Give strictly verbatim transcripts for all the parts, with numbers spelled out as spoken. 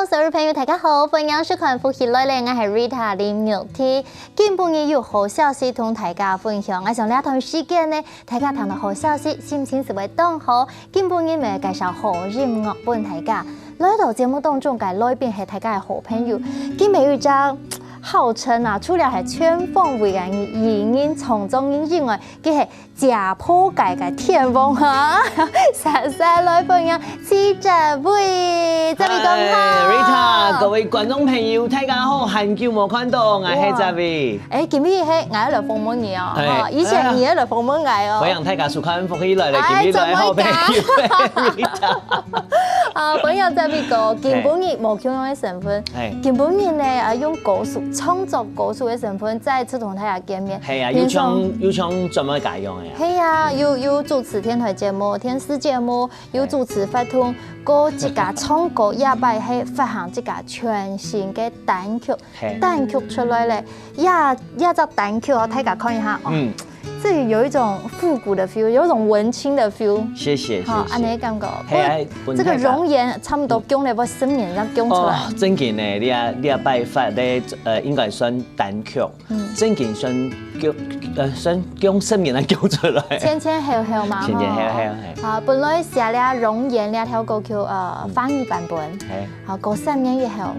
所有朋友，大家好，歡迎收看《福氣來了》，𠊎係 Rita 林玉缇。今晡日有好消息同大家分享，𠊎想這段時間呢，大家聽到好消息，心情就會當好。今晡日乜介紹好音樂分大家。來到節目當中个來賓係大家个好朋友，今晡日有一隻號稱啊，除了係全方位个藝人、創作人以外，佢係 姐婆界个天王哈，姍姍來分享徐哲偉，哲偉哥好。Rita，各位觀眾朋友，大家好，很久無看到，𠊎係哲偉。欸，今日係𠊎來訪問你哦，哈，以前你也來訪問𠊎哦。歡迎大家收看《福氣來了》，今日來好朋友Rita。啊，歡迎哲偉哥，今晡日無共樣个身份，今晡日呢，啊，用歌手、創作歌手个身份再次同大家見面。係啊，又像又像專門家樣个。 係啊，又又主持電台節目、電視節目，又主持活動，過自家唱歌，這擺係發行自家全新个單曲，單曲出來了。呀，這隻單曲哦，大家看一下哦，這裡有一種復古的 feel，有一種文青的 feel。謝謝，好，謝謝。恁樣感覺。係啊，這個容顏差不多降了，不十年要降出來。哦，正經呢，這這擺發的，呃，應該算單曲。 正經算降，呃，算降十年啊降出來。前前後後嘛，前前後後，係。啊，本來寫了《容顏》這條歌曲，呃，華語版本，係。好，過三年以後，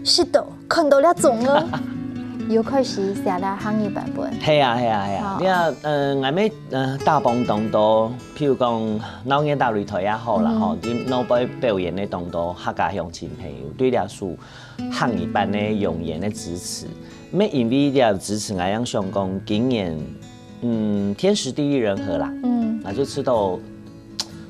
是的，看到這種了，又開始寫了客語版本。係啊，係啊，係啊。你看，呃，𠊎乜，呃，打幫當多，譬如講鬧熱打擂台也好啦，吼，你鬧熱表演个當多客家鄉親朋友，對這首客語版个《容顏》个支持。 乜因為這支持，𠊎正想講，今年，嗯，天時地利人和啦，嗯，啊，就知道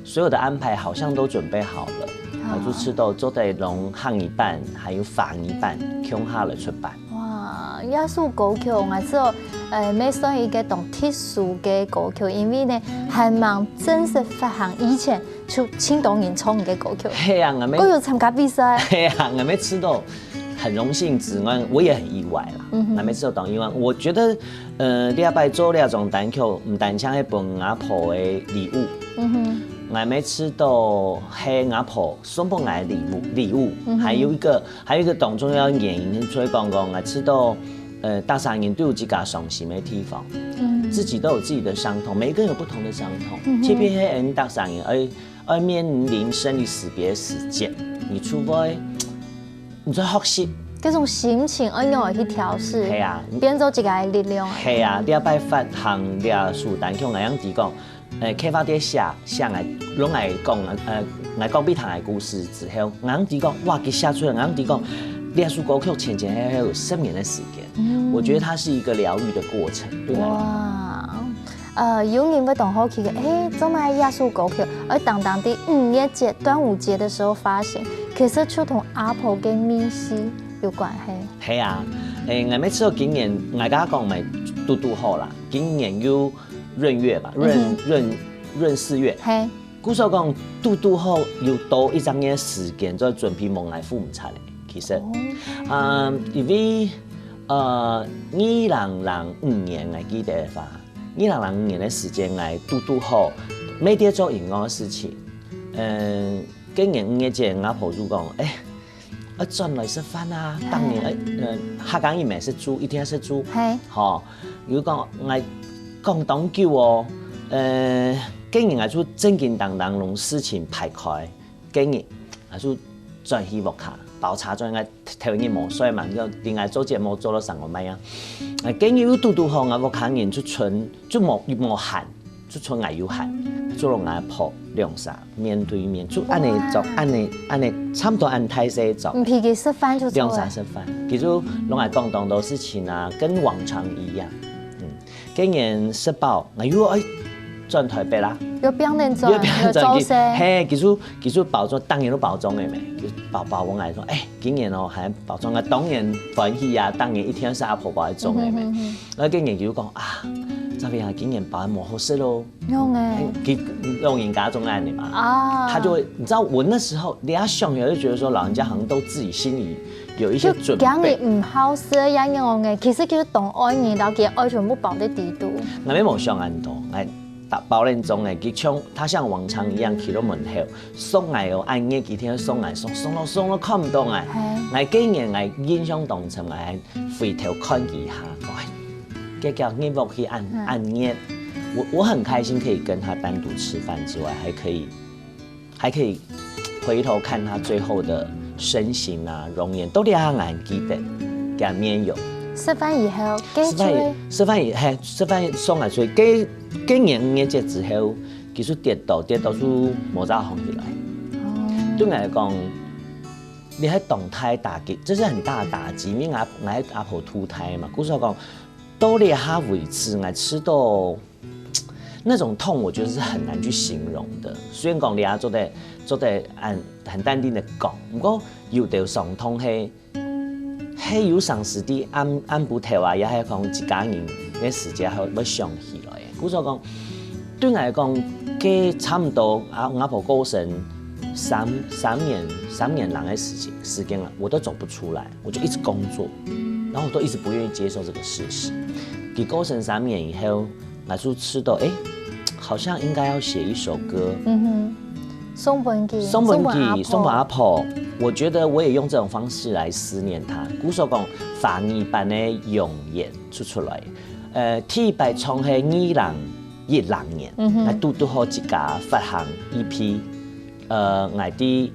所有的安排好像都準備好了，啊，就知道做得用客語版，還有華語版，共下來出版。哇，這首歌曲，𠊎知道，呃，乜算一個當特殊个歌曲，因為呢，還吂正式發行以前， 就盡多人唱你个歌曲。係啊，𠊎乜，還有參加比賽。係啊，𠊎乜知道，很榮幸之外，我也很意外啦。嗯哼。𠊎乜知道當意外。我覺得，呃，這擺做這張單曲，毋單淨係分阿婆个禮物，嗯哼。𠊎乜知道係阿婆送分𠊎个禮物，禮物，嗯哼。還有一個，還有一個當重要的原因，所以講講，𠊎知道，呃，大家人都有自家傷心的地方，嗯。自己都有自己的傷痛，每一個人有不同的傷痛。嗯哼。特別係𠊎等大家人，哎， 愛面臨生離死別个時節，你除非你在學習，這種心情愛用來去調適，係啊，變做自家个力量。係啊，這擺發行這首單曲，𠊎樣子講，呃，開發在寫，寫𠊎，攏𠊎講，呃，𠊎講別人个故事之後，𠊎樣子講，哇，佢寫出來，𠊎樣子講，這首歌曲前前後後有十年的時間，嗯。我覺得它是一個療癒的過程，對我來講。哇。 呃，有人會當好奇个，欸，做麼个這首歌曲愛單單在五月節、端午節的時候發行？其實就同阿婆个味緒有關係。係啊，欸，𠊎乜知道今年，𠊎剛剛講乜堵堵好啦，今年又閏月嘛，閏，嗯哼。閏，閏四月。係。故所講，堵堵好有多一隻月時間做準備，無𠊎赴毋掣个，其實。哦。啊，因為，呃，二零零五年，𠊎記得个話， 二零零五年个時間，𠊎堵堵好，乜在做音樂个事情。嗯，該年五月節，吾婆就講：「欸，愛轉來食飯啊！逐年，欸，呃，客家人乜食粽，一定愛食粽。」係。吼，又講，𠊎講當久哦，呃，該年𠊎就正經當當攏事情排開。 該日，𠊎就轉去屋下，包車轉，𠊎頭日無睡嘛，就另外做節目做到三更半夜。啊，該日又堵堵好，𠊎屋下人就賰，就無，無閒，就賰𠊎有閒，就摎吾婆兩儕面對面，就恁樣做，哇。恁樣，恁樣差毋多恁大細做。毋陪佢食飯就做了。兩儕食飯，其實摎𠊎講當多事情啊，跟往常一樣。嗯。 該年食飽，𠊎又愛轉臺北啦。又變成轉，又變成轉去。又做事。係，其實，其實包粽，逐年都包粽个咩？就包，包分𠊎說，欸，今年哦，還包粽，𠊎當然歡喜啊，逐年一定係阿婆包个粽个咩？嗯哼，嗯哼。然後該年就講啊，昨天啊，今年包無好食咯。仰仔？佢老人家總恁樣嘛。啊。他就會，你知道我那時候，你要想，我就覺得說，老人家好像都自己心裡有一些準備。就驚你毋好食，也仰仔，其實佢當愛你，然後佢愛全部包在底肚。𠊎乜無想恁多，𠊎 包包恁重个，佢像他像往常一樣企到門口，送𠊎哦，恁熱佢天送𠊎，送送到送到看毋到𠊎。嘿𠊎該年𠊎印象當深，𠊎還回頭看佢一下，講，哎，結果日落去恁恁熱，我我很開心可以跟他單獨吃飯之外，還可以還可以回頭看他最後的身形啊、容顏，到這下𠊎還記得，佢面容。食飯以後，該食飯以食飯以嘿，食飯送來，所以該該年五月節之後，其實跌倒跌倒就無再好起來。對𠊎來講，你還動態打擊，這是很大的打擊，因為𠊎𠊎阿婆脫胎嘛，故所講，到這下為止，𠊎試到那種痛，我覺得是很難去形容的。雖然講你啊做得做得很很淡定的講，不過有的傷痛係係有常時的暗暗晡頭啊，也係講一家人个時間會會想起來的。故所講，對我來講，該差不多啊，阿婆過身三三年三年零的事情時間了，我都走不出來，我就一直工作，然後我都一直不願意接受這個事實。佢過身三年以後， 𠊎就試到，哎，好像應該要寫一首歌，嗯哼，送分佢，送分分阿佢，送分婆。阿婆。我覺得我也用這種方式來思念他。故所講，華語版的《永遠》就出來，呃，第一擺唱係二零一零年，嗯哼那拄拄好自家發行EP，呃，𠊎的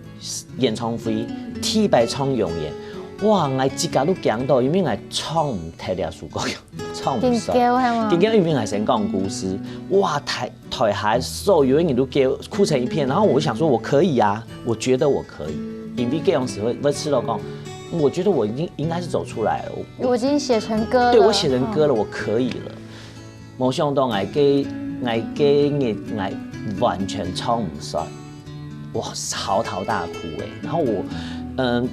演唱會第一擺唱《永遠》，哇，𠊎自家都驚到，因為𠊎唱毋忒這首歌曲，唱毋出。緊叫係嗎？緊叫因為𠊎先講故事，哇，台台下所有的人都給我哭成一片，然後我就想說我可以啊，我覺得我可以，因為這樣子會會試到講，我覺得我已經應該是走出來了，我我已經寫成歌了。對我寫成歌了。了，我可以了。沒想到𠊎个𠊎个日𠊎完全唱毋出，我嚎啕大哭哎。然後我，嗯，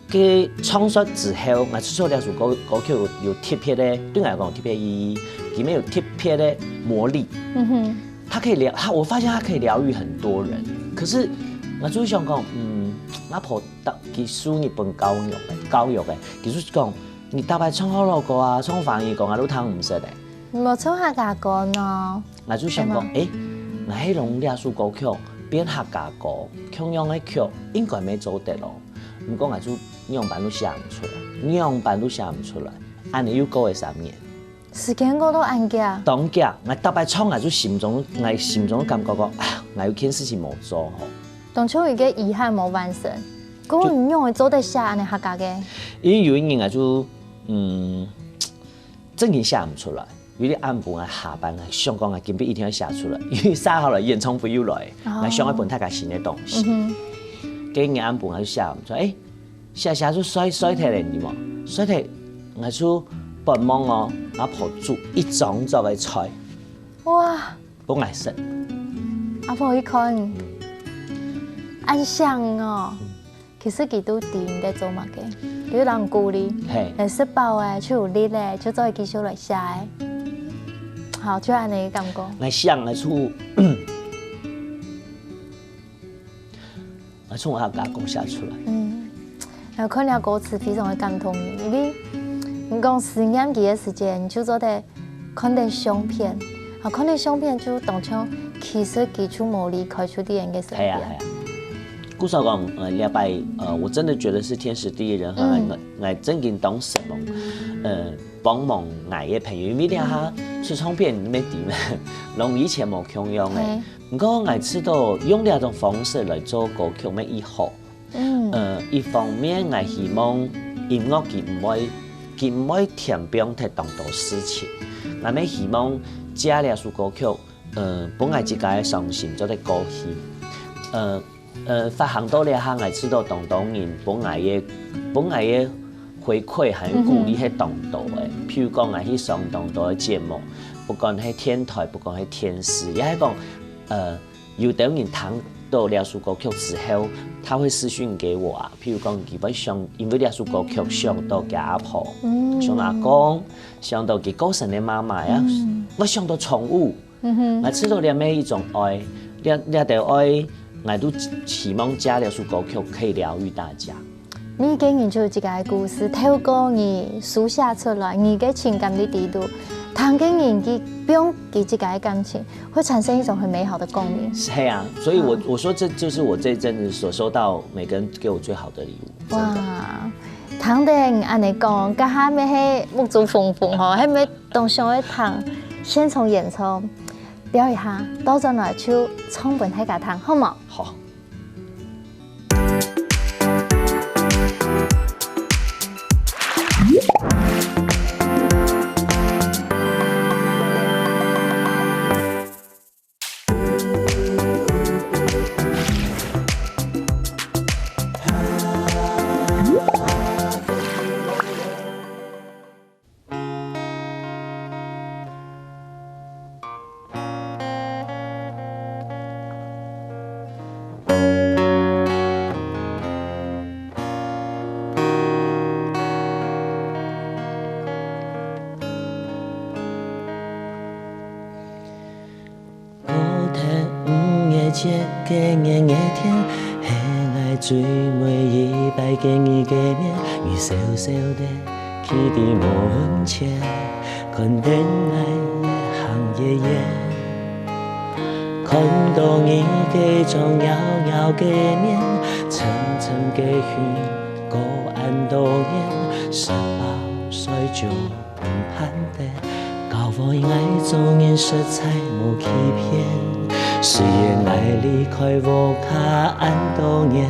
个唱出之後，𠊎就說這首歌歌曲有有特別的，對𠊎來講有特別意義，裡面有特別的魔力。嗯哼，它可以療，它我發現它可以療愈很多人。可是我就想講，嗯，阿婆到佢受日本教育的，教育的，佢就講，你大概唱學老歌啊，唱華語歌啊，都聽毋識的。你無唱客家歌呢？𠊎就想講，誒，𠊎係用這首歌曲變客家歌，共樣个曲應該乜做得咯。毋過𠊎就仰般都寫毋出來，仰般都寫毋出來。恁呢又過了三年，時間過到恁遽，當遽，𠊎逐擺唱，𠊎就心中，𠊎心中感覺講，啊，𠊎有件事情無做吼。當初有个遺憾無完成，不過你仰會做得寫恁呢客家个？因為有一日𠊎就，嗯，正經寫毋出來。 有一日暗晡𠊎下班，𠊎想講𠊎今晡日一定愛寫出來，因為寫好了演唱會又來，𠊎想愛分大家新个東西。該日暗晡𠊎就寫毋出，誒，寫寫就睡睡忒了，你知無？睡忒，𠊎就發夢哦，阿婆煮一張桌个菜，哇，分𠊎食。阿婆一看，恁想哦。 其實佢都知你在做麼个，佢就當鼓勵，嘿，誒，食飽誒，就有力誒，就做得繼續來寫誒。好，就恁呢个感覺。來想來出，來從阿家講寫出來。嗯，然後看了歌詞非常的感動，因為你講思念佢个時間，就做得看到相片，啊，看到相片就當像其實佢就無離開出啲人个身邊。係啊係啊。故所講，呃，這擺，呃，我真的覺得是天時地利人和，嗯來來正經當時望，呃，幫忙𠊎个朋友，因為這下出唱片你乜知咩，攏以前無共樣个。嘿，毋過𠊎知道用這種方式來做歌曲乜已好。嗯，呃，一方面𠊎希望音樂佢毋會，佢毋會添放忒當多事情。𠊎乜希望借這首歌曲，呃，分𠊎自家个傷心做得過去。呃，呃，發行到這下，𠊎知道當多人分𠊎个，分𠊎个回饋還有鼓勵係當多个。譬如講，𠊎去上當多个節目，不管係電台，不管係電視，也係講，呃，有兜人聽到這首歌曲之後，他會私訊給我啊。譬如講，佢會想，因為這首歌曲想到佢阿婆，嗯想到阿公，想到佢過身个媽媽呀，嗯會想到寵物。嗯哼，𠊎知道這乜一種愛，這這兜愛，𠊎都希望借這首歌曲可以療愈大家。每個人就有自家个故事，透過你書寫出來，你个情感的底肚，聽个人佢放佢自家个感情，會產生一種很美好的共鳴。係啊，所以我、嗯我說這就是我這一陣子所收到每個人給我最好的禮物，真的。哇，聽得你恁樣講，這下乜係目珠紅紅吼，還乜當想愛聽，先從演唱表演一下，倒轉來就唱分大家聽，好無？好。過忒五月節个熱熱天，係𠊎最尾一擺見你个面。你笑笑个企在門前，看等𠊎越行越遠。看到你該張妖妖个面，沉沉个雲，過恁多年，食飽睡就 毋盼得，教會𠊎做人實在無欺騙。雖然𠊎離開屋下恁多年，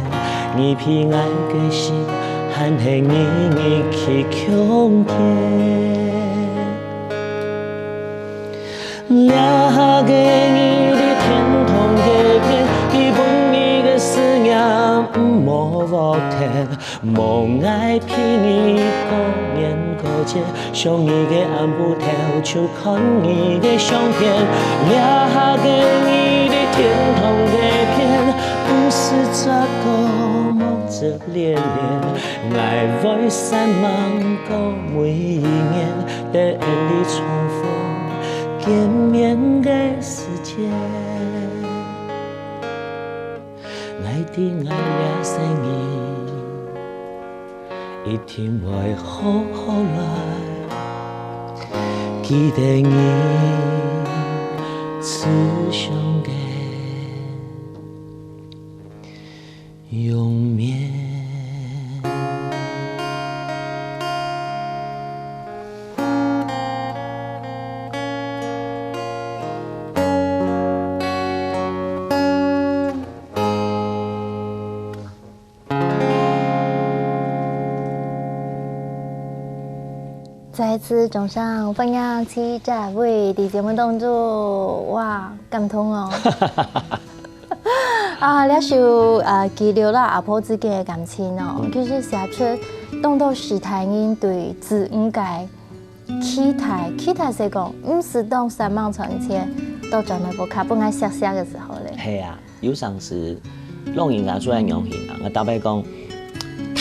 你比𠊎个心還係日日去共見。這下个你在天堂个邊，佢分你个思念無屋忒。 無𠊎陪你過年過節，想你个暗晡頭就看你个相片。這下个你在天堂个邊，毋使再過目汁連連。𠊎會煞猛過每一年，等你重逢見面个時節。 𠊎知𠊎這生人，一定會好好來，記得你慈祥个容面。 再次掌聲歡迎徐哲偉在節目當中，哇，感動哦！啊，這首啊，佢尞啦阿婆之間个感情哦，嗯。其實寫出當多時代人對子女个期待，期待係講，毋使當煞猛賺錢，到轉來屋下分𠊎惜惜个時候咧。係啊，有常時老人家出來仰形啊，𠊎大伯講，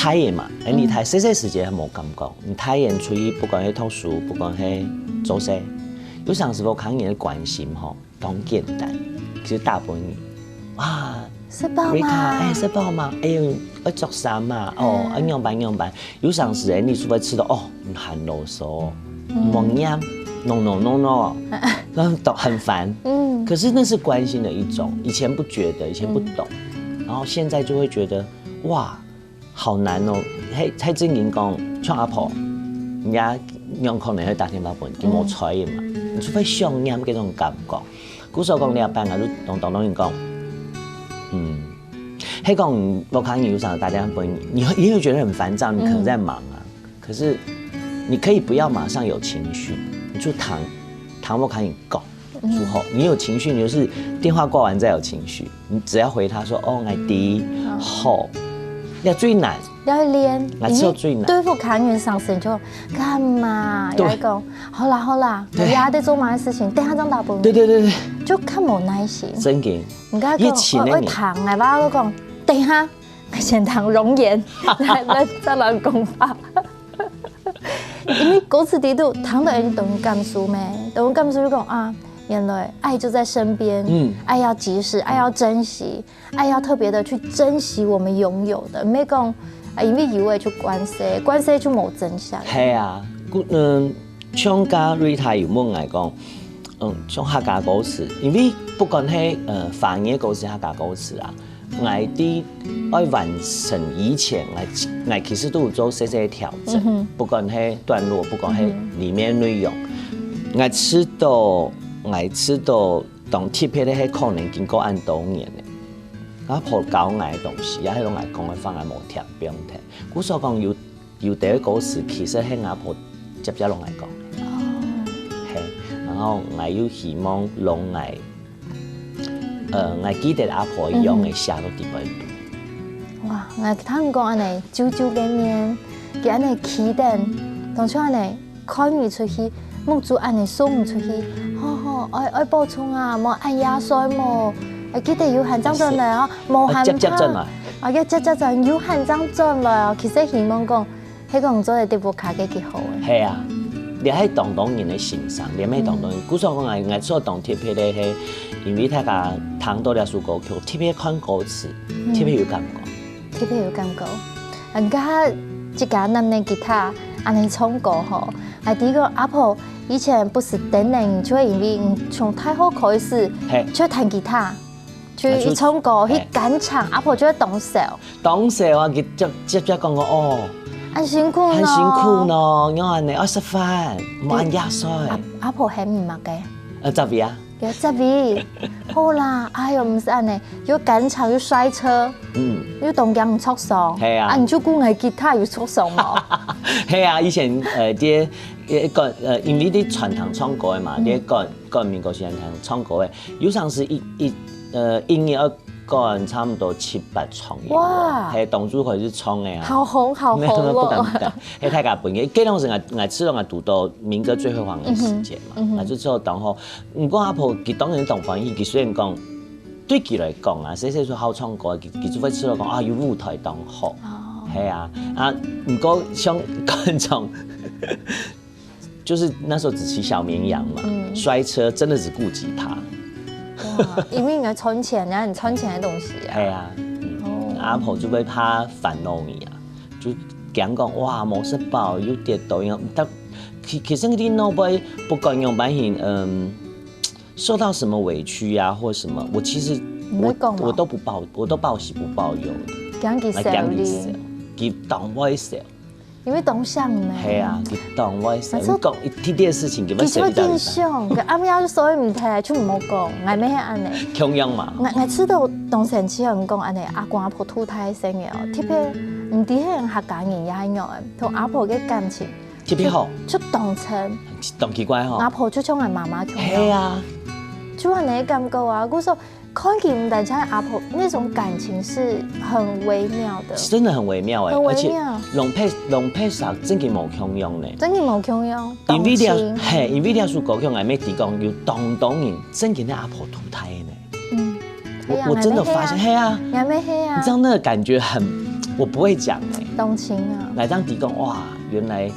大人嘛，哎，你大，嗯。細細時節還無感覺，你大人出去，不管係讀書，不管係做事，有常時屋下人个關心吼，當簡單，其實大部分人，哇，食飽嗎？Rita，哎，食飽嗎？哎喲，愛著衫嘛，哦，嗯。啊，仰般仰般。 有常時欸，你就會試著，哦，你很囉嗦，嗯。莫念，no no no no，然後都很煩。嗯。可是那是關心的一種，以前不覺得，以前不懂，嗯。然後現在就會覺得，哇，好難哦。還，還正經講，像阿婆，人家仰可能會打電話分你，嗯。無睬你嘛，你就會想念這種感覺。故所講這班啊，就當，當多人講，嗯， 係講屋下人有常打電話分你，你會，你會覺得很煩躁，你可能在忙啊。嗯。可是你可以不要馬上有情緒，你就聽，聽屋下人講就好。嗯。你有情緒，你就是電話掛完再有情緒，你只要回他說：「哦，𠊎知，嗯。好。」這最難。 要練，𠊎知最難。因為對付客語上身就幹嘛？對。要講好啦好啦，對。你也在做麼个事情，等下正打分你。對對對對。就較無耐心。真的。你跟他講，以前的你。我，我談，哎，我就講，等一下，先談容顏，來來再來講話。因為歌詞裡肚談到一種感受咩，一種感受就講啊，原來愛就在身邊，嗯。愛要及時，愛要珍惜。 愛要特別的去珍惜我們擁有的，毋係講，啊，因為有个就慣勢，慣勢就無珍惜。係啊，故，嗯，像剛剛Rita有問𠊎講，嗯，像客家歌詞，因為不管係呃華語个歌詞、客家歌詞啊，𠊎在愛完成以前，𠊎𠊎其實都有做細細个調整，嗯哼不管係段落，不管係嗯哼裡面內容，𠊎知道，𠊎知道當特別个係可能經過恁多年了，阿婆教𠊎个東西，也係摎𠊎講个話，𠊎無聽，毋用聽。故所講有有兜个歌詞，其實係阿婆接接摎𠊎講个。哦，係，然後𠊎又希望摎𠊎，呃，𠊎記得阿婆一樣个寫到底背肚。哇，𠊎聽你講恁呢，久久个面，佢恁呢企等，當像恁呢看你出去，目珠恁呢送你出去，吼吼，愛愛保重啊，莫恁夜睡無，愛記得有閒正轉來哦，無閒啊，接接轉來。啊，要接接轉，有閒正轉來哦。其實希望講， 係講做得在屋下个幾好个。係啊，這係當多人个心聲，這係當多人。故所講，𠊎𠊎做當特別个係，因為大家聽到這首歌曲，特別看歌詞，特別有感覺。特別有感覺。人家自家拿个吉他，恁呢唱歌吼，還知講阿婆以前毋係等等，就會因為從大學開始，係，就會彈吉他。 就一唱歌，去趕場，阿婆就會動手。動手啊，佢接接接講講哦，很辛苦呢，很辛苦呢，要恁呢，愛食飯，莫恁夜睡。阿阿婆喊你麼个？呃，十位啊，有十位。好啦，哎喲，毋係恁呢，又趕場又摔車，嗯，又當驚著傷，係啊，啊，你就顧𠊎吉他有著傷無？係啊，以前呃，這呃，呃，因為你傳統唱歌个嘛，你講講民歌時代唱歌个，有常時一一呃一日要 趕差不多七八場演出，哇，係當初開始唱个啊，好紅好紅哦，沒有不敢不敢，係大家分个，該當時𠊎𠊎知道𠊎堵到民歌最輝煌个時節嘛，嗯哼，嗯哼，𠊎就知道當好。毋過阿婆佢當然當歡喜，佢雖然講對佢來講啊，細細就好唱歌，佢佢就會知道講啊有舞台當好，哦，係啊，啊毋過像趕場 就是那時候只騎小綿羊嘛，嗯，摔車真的只顧吉他。哇，因為你要賺錢，人家很賺錢的東西啊。係啊，嗯，哦，阿婆就會怕煩惱你啊，就講講哇，無食飽又跌倒，因為但其其實你後背不管用般形，嗯，受到什麼委屈啊或什麼，我其實我我都不報我都報喜不報憂的，講佢來講佢笑，佢當會笑。 因為當想呢。係啊，佢當會想，你講一點點事情，佢會想一大堆。佢就會緊想，佢暗夜睡毋忒，就毋好講，𠊎乜係恁呢。共樣嘛。𠊎𠊎知道當生趣，人講恁呢，阿公阿婆渡大細个哦，特別毋知係客家人也係樣，同阿婆个感情特別好，就當親，當奇怪吼。阿婆就像𠊎媽媽共樣，係啊，就恁呢感覺啊，故所 看佢毋單淨阿婆，那種感情是很微妙的，真的很微妙哎，很微妙，而且龍佩龍佩莎真个無共樣呢，真个無共樣，因為這係，因為這首歌曲，𠊎乜知講有當多人真个个阿婆渡大个呢，嗯，我我真的發現，係啊，𠊎乜係啊，你知道那個感覺很，我不會講哎，動情啊，來這樣知講哇，原來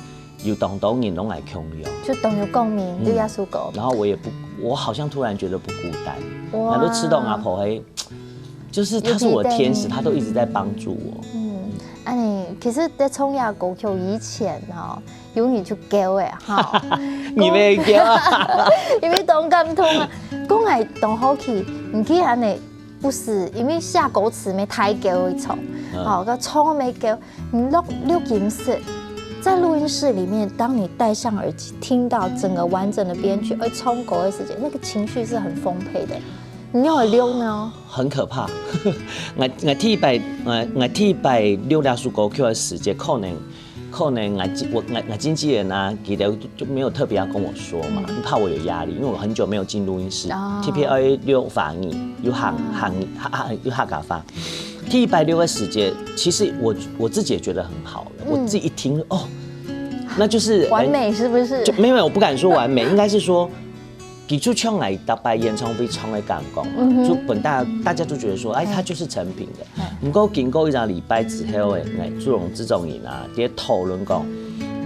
有當多人攏來共樣，就當有共鳴，對這首歌。然後我也不，我好像突然覺得不孤單。哇，難道知道阿婆嘿，就是她是我的天使，她都一直在幫助我。嗯，恁呢，其實在唱這歌曲以前哦，有你就噭个哈，你乜噭啊？因為當感動啊，講來當好奇，你既然呢。 不是，因為寫歌詞乜大噭一場，哦，該唱乜噭，你錄錄音室，在錄音室裡面，當你戴上耳機，聽到整個完整的編曲，而唱歌的時間，那個情緒是很豐沛的。你有錄呢？很可怕。𠊎𠊎第一擺，𠊎𠊎第一擺錄這首歌曲的時間，可能 可能𠊎經𠊎𠊎𠊎經紀人啊，佢兜就就沒有特別要跟我說嘛，怕我有壓力，因為我很久沒有進錄音室，特別愛錄華語，又客客語客客又客家話。第一擺錄个時節，其實我我自己也覺得很好了，我自己一聽哦，那就是完美是不是？就沒有沒有，我不敢說完美，應該是說 佢就像𠊎逐擺演唱會唱个感覺嘛，就分大大家就覺得說，哎，它就是成品的。毋過經過一隻禮拜之後，誒，𠊎朱榮製作人啊，在討論講，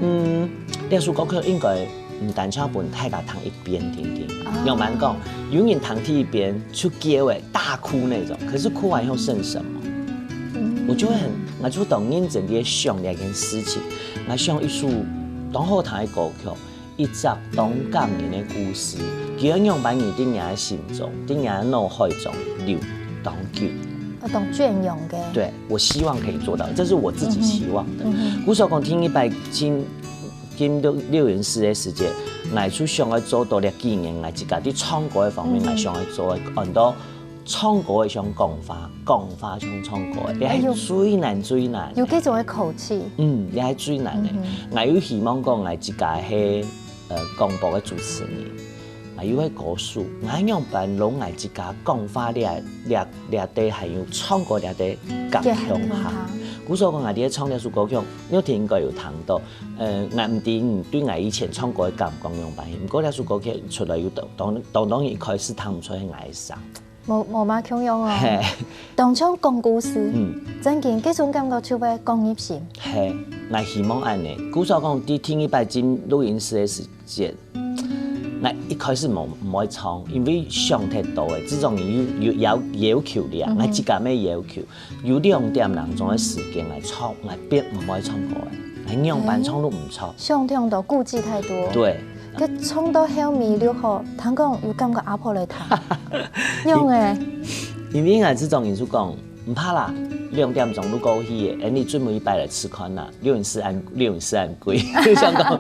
嗯，這首歌曲應該毋單淨分大家聽一遍定定。仰般講，有人聽第一遍就噭誒，大哭那種，可是哭完以後剩什麼？我就會很，𠊎就當認真在想這件事情，𠊎想一首當好聽个歌曲，一隻當感人个故事，佢愛仰般仔在𠊎个心中、在𠊎个腦海中留當久。愛當雋永个。對，我希望可以做到，這是我自己希望的。嗯哼。故所講，第一擺進進錄錄音室个時節，𠊎就想愛做到這幾年，𠊎自家在唱歌个方面，嗯哼。𠊎想愛做个很多唱歌个像講話，講話像唱歌个，這係最難最難个。有這種个口氣。嗯，這係最難个。嗯𠊎又希望講，𠊎自家係呃廣播个主持人，𠊎又係歌手，𠊎仰般摎𠊎自家講話這這這塊，還有唱歌這塊合共下。結合共下。故所講，𠊎在唱這首歌曲，你聽應該有聽到，呃，𠊎毋知你對𠊎以前唱歌个感覺仰般，毋過這首歌曲出來有當當當當一開始聽毋出係𠊎个聲。 無無麼共樣哦。嘿。當像講故事，嗯。正經，這種感覺就會講入心。嘿，𠊎希望恁呢。故所講，在第一擺進錄音室个時節，𠊎一開始無毋會唱，因為想忒多个，這種人有有要要求了，𠊎自家乜要求，有兩點零鐘个時間來唱，𠊎變毋會唱歌个，𠊎仰般唱都毋唱。想忒多，顧忌太多。對。佢唱到後尾了吼，聽講有感覺阿婆來聽，樣誒。因為𠊎這種人就講，毋怕啦，兩點鐘就過去个，恁呢最尾一擺來試看啦，錄音室恁錄音室恁貴，就想講，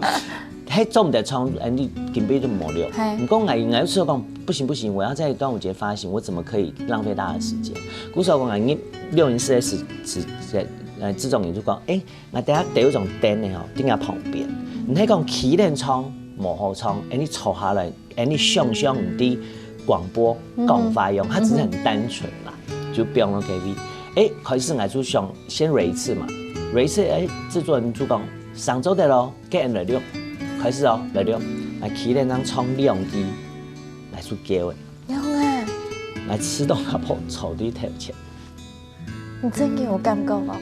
係做毋得唱，恁呢根本就無錄。嘿。毋過𠊎𠊎又試講，不行不行，我要在端午節發行，我怎麼可以浪費大家的時間？故所講，𠊎入錄音室个時時節，呃，這種人就講，誒， 𠊎等下調一張凳仔吼，在𠊎旁邊。毋係講企等唱無好唱，恁呢坐下來，恁呢想像毋知廣播講話樣，佢只係很單純啦，就放到該位。誒，開始𠊎就想先蕊一次嘛，蕊一次，誒，製作人就講上晝得咯，該恁來錄，開始哦，來錄，𠊎企等正唱兩句，𠊎就噭誒，有誒，𠊎試著阿婆坐在頭前。 你真的有感覺哦。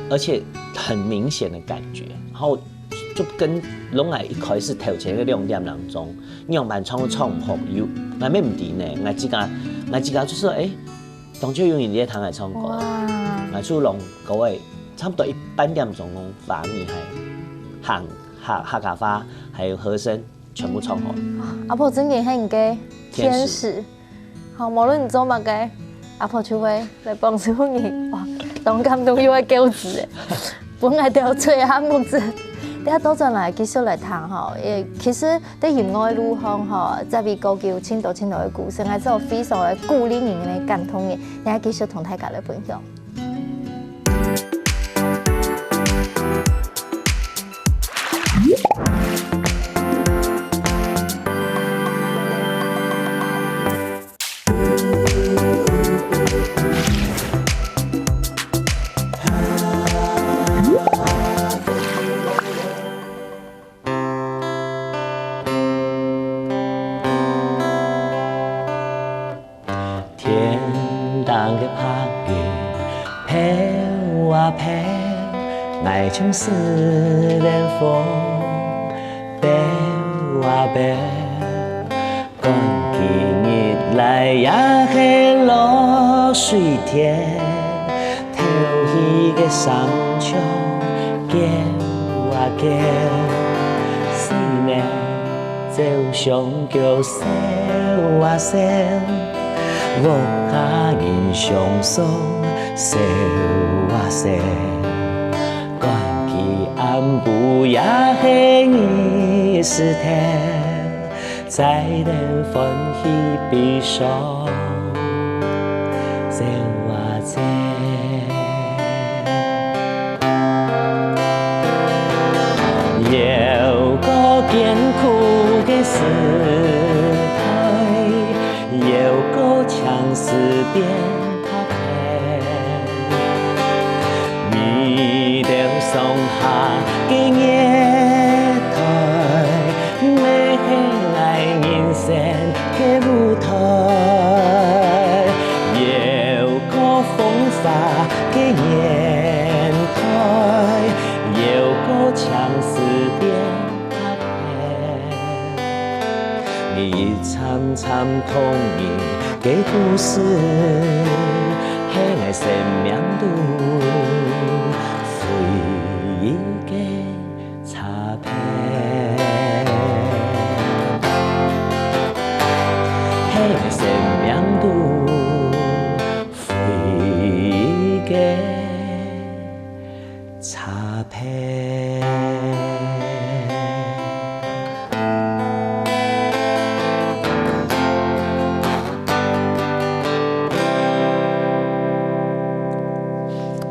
而且很明顯的感覺，然後就跟攏𠊎一開始頭前个兩點零鐘，仰般唱都唱毋好，有，𠊎乜毋知呢，𠊎自家，𠊎自家就說，誒，當初有人在聽𠊎唱歌，哇，𠊎就用各位差不多一半點鐘用華語還客客客家話，還有和聲全部唱好。阿婆真的係你个天使。天使。好，無論你做麼个，阿婆就會來幫助你。哇，當感動又會噭嘴誒。本來都要吹下目子，等下倒轉來繼續來聽吼。也其實在音樂路上吼，在美國有盡多盡多个故事，還係有非常个鼓勵人、个感動人，等下繼續同大家來分享。 天頂个白雲，飄啊飄，愛像思念風，飄啊飄。趕去日來也係落水天，敨去个山雀，叫啊叫。思念就像 狗笑啊笑，屋下人相送笑啊笑。趕去暗晡也係日時頭，再來歡喜悲傷笑啊笑。 有個艱苦个時代，有個青絲變白頭。眉頭上下个月台，乜係𠊎人生个舞台。有 過風華个年代，有過青絲變白頭。你一站站童年个故事，係𠊎生命中回憶个 茶杯。阿佩。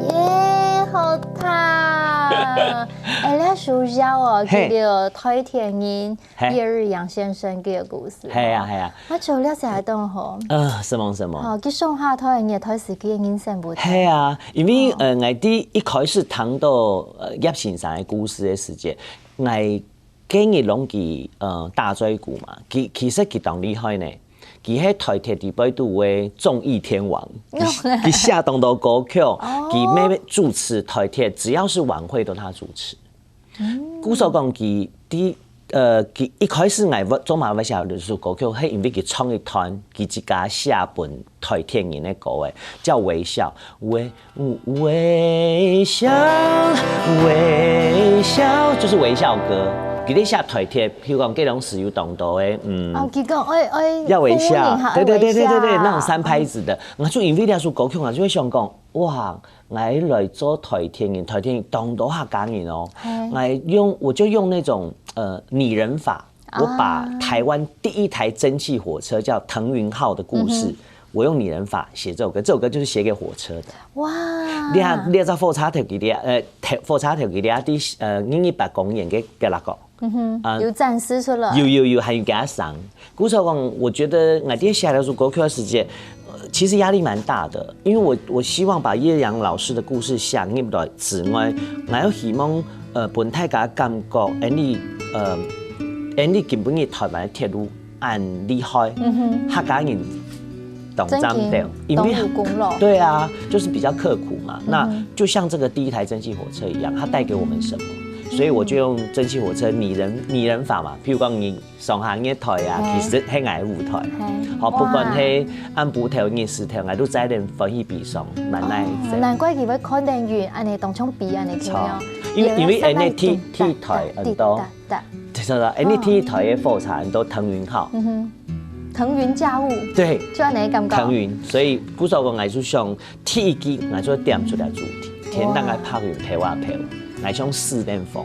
耶，好聽！哎，這首歌哦，嘿。叫做《代替人》，嘿。葉日陽先生个故事。嘿啊，嘿啊。我做了解當好。呃，什麼什麼？哦，佢上下台，你也台時佢个人生不同。嘿啊，因為，哦。呃，𠊎第一開始聽到，呃，葉先生个故事个時節，𠊎今日攏佢，呃，打嘴鼓嘛，其，其實佢當厲害呢。佢係台鐵裡背肚个綜藝天王，佢，佢寫當多歌曲，哦。佢乜主持台鐵，只要是晚會都他主持。嗯。故所講佢第，呃，佢一開始𠊎會，做麼个會寫這首歌曲，係因為佢唱一段，佢自家寫分台鐵人个歌誒，叫《微笑》。微，微笑，微笑，就是微笑歌。佢在寫台鐵，譬如講，該種時有當多誒，嗯。哦，佢講，哎，哎，要微笑，服務人哈，對對對對對對，要微笑。那種三拍子的，我就因為這首歌曲，我就會想講，哇，𠊎來做台鐵人，台鐵人當多客家人哦，嘿。𠊎用，我就用那種，呃，擬人法，我把啊。台灣第一台蒸汽火車叫騰雲號的故事，嗯哼。我用擬人法寫這首歌，這首歌就是寫給火車的。哇！你看，你知道火車頭佢，呃，火車頭佢啊，第，呃，二二八公園个角落个。嗯哼，啊，有展示出來。有有有，還有給他賞。故所講，我覺得𠊎在寫這首歌曲个時節，呃，其實壓力蠻大的，因為我，我希望把葉日陽老師的故事寫入來之外，𠊎又希望，呃，分大家感覺，恁呢，呃，恁呢今晡日台灣的鐵路恁厲害，嗯哼。客家人當讚的，真的，因為當有功勞。對啊，就是比較刻苦嘛。嗯哼。那就像這個第一台蒸汽火車一樣，它帶給我們什麼？所以我就用蒸汽火車擬人，擬人法嘛，譬如講你上下月台啊，嘿。其實係𠊎个舞台。嘿。好，不管係暗晡頭、日時頭，𠊎都在那歡喜悲傷，蠻耐哦，難怪佢會看得遠，恁呢當像飛恁呢，著。奇妙。因為，因為原來恁呢第，第一台很多。滴答答。對對對，恁呢第一台个火車很多騰雲號。嗯哼，騰雲駕霧。對。就恁呢感覺。騰雲，所以故所講，𠊎就想第一季，𠊎就點出來主題，天頂个白雲飄啊飄，𠊎想四面風。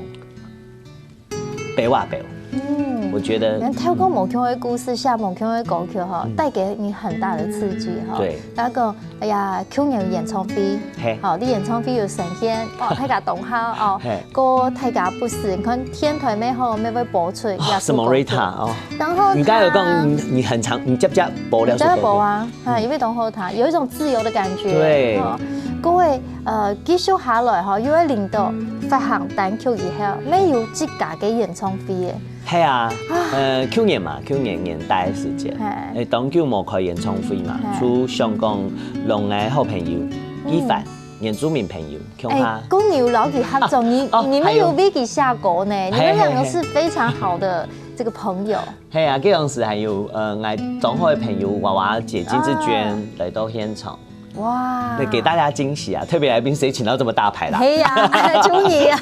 北外北。嗯，我覺得，你看透過無共个故事，寫無共个歌曲哈，嗯。帶給你很大的刺激哈。對。那個，哎呀，去年有演唱會，嘿。好，你演唱會有呈現，哦，大家當好哦，嘿。歌大家不死，你看電台乜好，乜會播出，哦，也是歌曲。什麼Rita哦。然後你剛才有講，你，你很常，你接接播了什麼歌？接接播啊。 啊，因為當好聽，有一種自由的感覺。對。哦，各位，呃，繼續下來哈，又會輪到發行單曲以後，乜有自家个演唱會耶。係啊，啊。呃，去年嘛，去年年底个時節，嘿。誒，當久無開演唱會嘛，嘿。就想講，摎𠊎好朋友，嗯。一凡，原住民朋友，共下。誒，公牛老弟合作，你，哦，你們有為佢寫歌呢，還有。你們兩個是非常好的這個朋友。嘿，嘿，嘿。 係啊，該當時還有，呃，𠊎當好个朋友娃娃姐金志娟來到現場。哇。對，給大家驚喜啊！特別來賓誰請到這麼大牌啦？係啊，就你啊。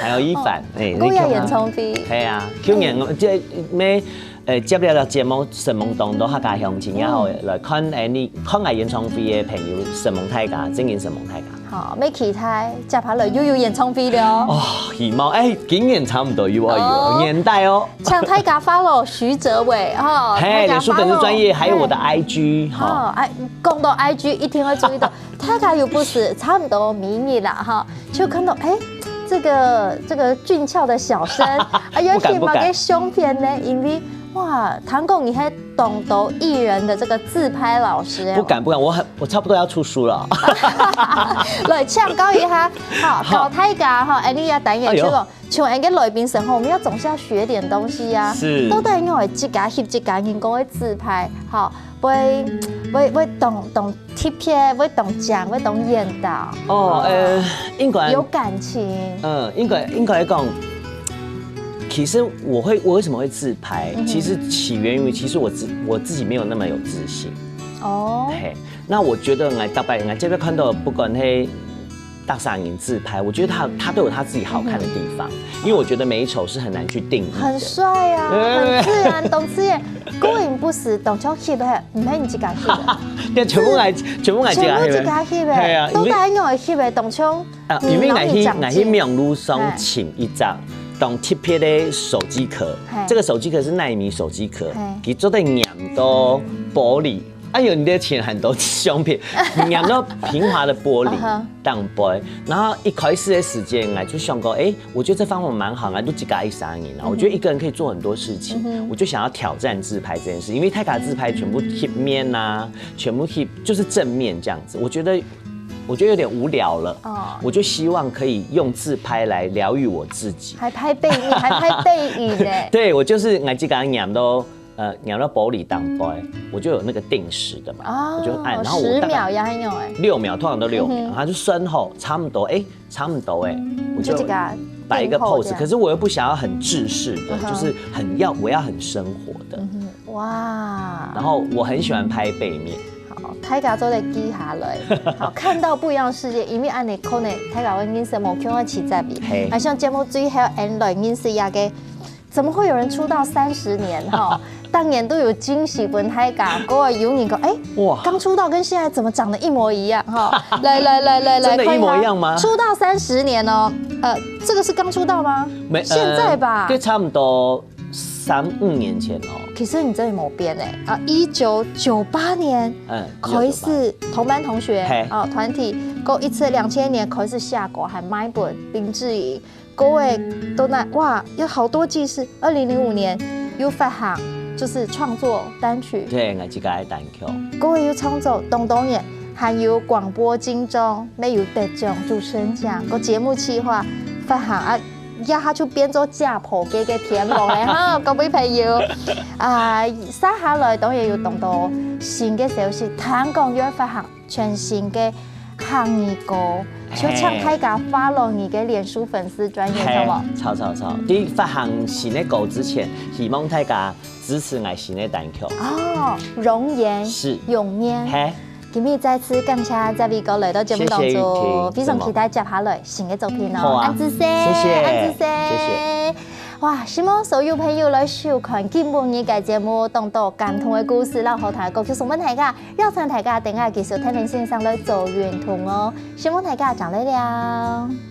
還有一凡，哦，哎，你看啊。過夜演唱會。係啊，去年，哎。這，乜，呃，接了節目，承蒙當多客家鄉親，嗯。然後來看，哎，你看𠊎演唱會个朋友，承蒙大家，真正承蒙大家。 好，乜期待接下來又有演唱會了哦。哦，希望，哎，今年差不多有啊，有，哦。年底哦。請大家follow徐哲偉哈，嘿，大家follow。臉書粉絲專頁，還有我的，嘿。IG，哈。哦，哎，講到IG，一定會注意到，大家又不是差不多明年啦哈，就看到，哎，這個，這個俊俏的小生，啊，有些麼个相片呢，不敢，不敢。因為 哇，聽講你還當多藝人的這個自拍老師欸。不敢，不敢，我很，我差不多要出書了。來，請教一下，好，好。教大家哈，恁呢也單元，哎喲。就講，像恁个來賓時候，我們要總是要學點東西呀。是。到底愛自家翕自家人講个自拍，哈，會，會，會當，當 特別會當靚，會當緣投。哦，呃，應該有感情。嗯，應該，應該講，其實我會，我為什麼會自拍？嗯哼。其實起源於，其實我自，我自己沒有那麼有自信。哦。嘿，那我覺得𠊎大概，𠊎這邊看到，不管係阿三人自拍，我觉得他他都有他自己好看的地方，因为我觉得美丑是很难去定义的。很帅啊，对很自然，懂自然。个人不是懂就翕的，毋係你自家翕的，对，全部来全部来自家全部自翕的。家翕的，对啊，因为都在用个翕的，懂就啊，因为我去我去面路上请一张当特别的手机壳嘿，这个手机壳是奈米手机壳嘿，佢做得黏到玻璃。哎呦，你的钱很多相片，黏到平滑的玻璃嗯哼当杯。然后一开始的时间，我就想过，哎，我觉得这方法蛮好啊，都自家一三年啊，我觉得一个人可以做很多事情，我就想要挑战自拍这件事，因为大家自拍全部贴面呐、全部贴就是正面这样子，我觉得我觉得有点无聊了，哦我就希望可以用自拍来疗愈我自己。还拍背影，还拍背影呢。对，我就是我自家黏到呃黏到玻璃当杯，我就有那个定时的嘛，哦，我就按，然后我大概十秒也很有哎，六秒，通常都六秒，嗯哼然后就算后差不多，哎，差不多哎，我就就这个摆一个定后 pose，这样可是我又不想要很制式的，嗯哼就是很要我要很生活的。嗯哼，哇，然后我很喜欢拍背面，好，大家做得记下来。好，看到不一样的世界，因为恁呢可能大家會認識無共樣个七十一。嘿啊，像節目最後，俺來認識一下个，怎麼會有人出道三十年哈？當年都有驚喜分大家，過有人講，哎，哇，剛出道跟現在怎麼長得一模一樣哈？來來來來來，真的一模一樣吗看一下出道三十年哦，呃，這個是剛出道嗎？没現在吧呃，就差不多三五年前哦。其實你真的沒變哎啊！一九九八年嗯，開始同班同學嘿哦團體，過一直兩千年開始下歌，還買本林志穎，各位都那哇，有好多記事。二零零五年有發行，就是創作單曲，对，我自家个單曲。各位有創作當多年，還有廣播金鐘，乜有得獎主持人獎，个節目企劃發行啊。一下就變做家婆个个天王了哈，各位朋友。啊，接下來當然有當多新个消息，聽講要發行全新个客語歌，就請大家follow你个臉書粉絲專頁，好無？嘿，超超超！第一發行新的歌之前，希望大家支持我新的單曲。哦，容顏是永年。嘿，今日再次感謝這位哥來到節目當中，謝謝雨婷非常期待接下來新个作品哦。好啊恁仔細，謝謝恁仔細，謝謝。哇，希望所有朋友來收看今晡日个節目，當多感動个故事，然後聽个歌曲送分大家，邀請大家等下繼續聽林先生來做運動哦。希望大家正來尞。